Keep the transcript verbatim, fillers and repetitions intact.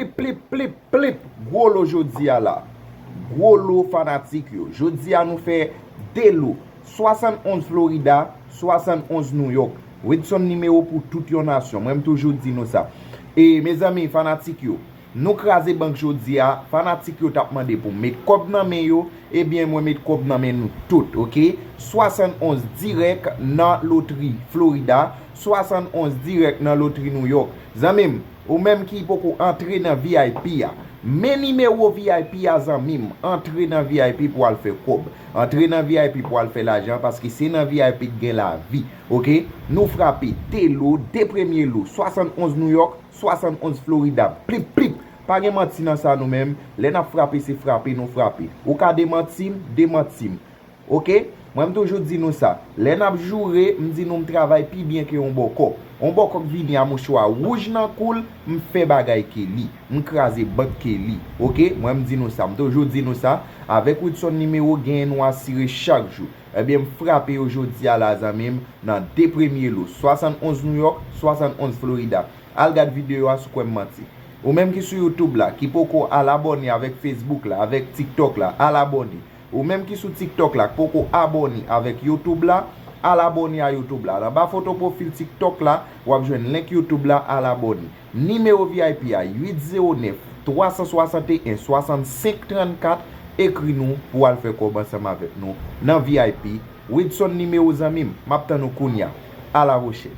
Plip, plip, plip, plip. Gwo lo jodi a la. Gwo lo fanatik yo. Jodi a nou fè de lo. Swasannonz Florida, swasannonz New York. Red Zone nimewo pou tout yon nasyon. Mwen m toujou di nou sa. E mezanmi, fanatik yo, nou kraze bank jodi a. Fanatik yo t ap mande pou m met kòb nan men yo. Ebyen, mwen met kòb nan men nou tout, oke? Swasannonz dirèk nan lotri Florida, swasannonz dirèk nan lotri New York. Zanmi m, ou menm ki poko antre nan V I P a, men nimewo V I P a, zanmi m, antre nan V I P pou al fè kòb. Antre nan V I P pou al fè lajan, paske se nan V I P k gen lavi, oke? Nou frape de lo, de premye lo, swasannonz New York, swasannonz Florida, plip, plip. Pa gen manti nan sa nou menm, lè n ap frape, se frape nou frape. Ou ka demanti m, demanti m. Oke? Mwen m toujou di nou sa. Lè n ap joure, m di nou m travay pi byen ke yon bòkò. Yon bòkò k vini a mouchwa wouj nan kou l, m fè bagay ke li. M kraze bank ke li. Oke? Mwen m di nou sa. M toujou di nou sa. Avèk Red Zone nimewo, genyen nou asire chak jou. Ebyen, m frape yo jodi a la, zanmi m, nan de premye lo. Swasannonz New York, swasannonz Florida. Al gad videyo a si w kwè m manti. Ou menm ki sou YouTube la, ki poko al abòne avèk Facebook la, avèk TikTok la, al abòne. Ou menm ki sou TikTok la, k poko abòne avèk YouTube la, al abòne a YouTube la. Anba foto pwofil TikTok la, w ap jwenn link YouTube la, al abòne. Nimewo V I P a, uit zewo nèf, twa san swasanteyen, swasannsenk trannkat, ekri nou pou w al fè kòb ansanm avèk nou nan V I P. Red Zone nimewo, zanmi m, m ap tann ou kounya. A la pwochèn.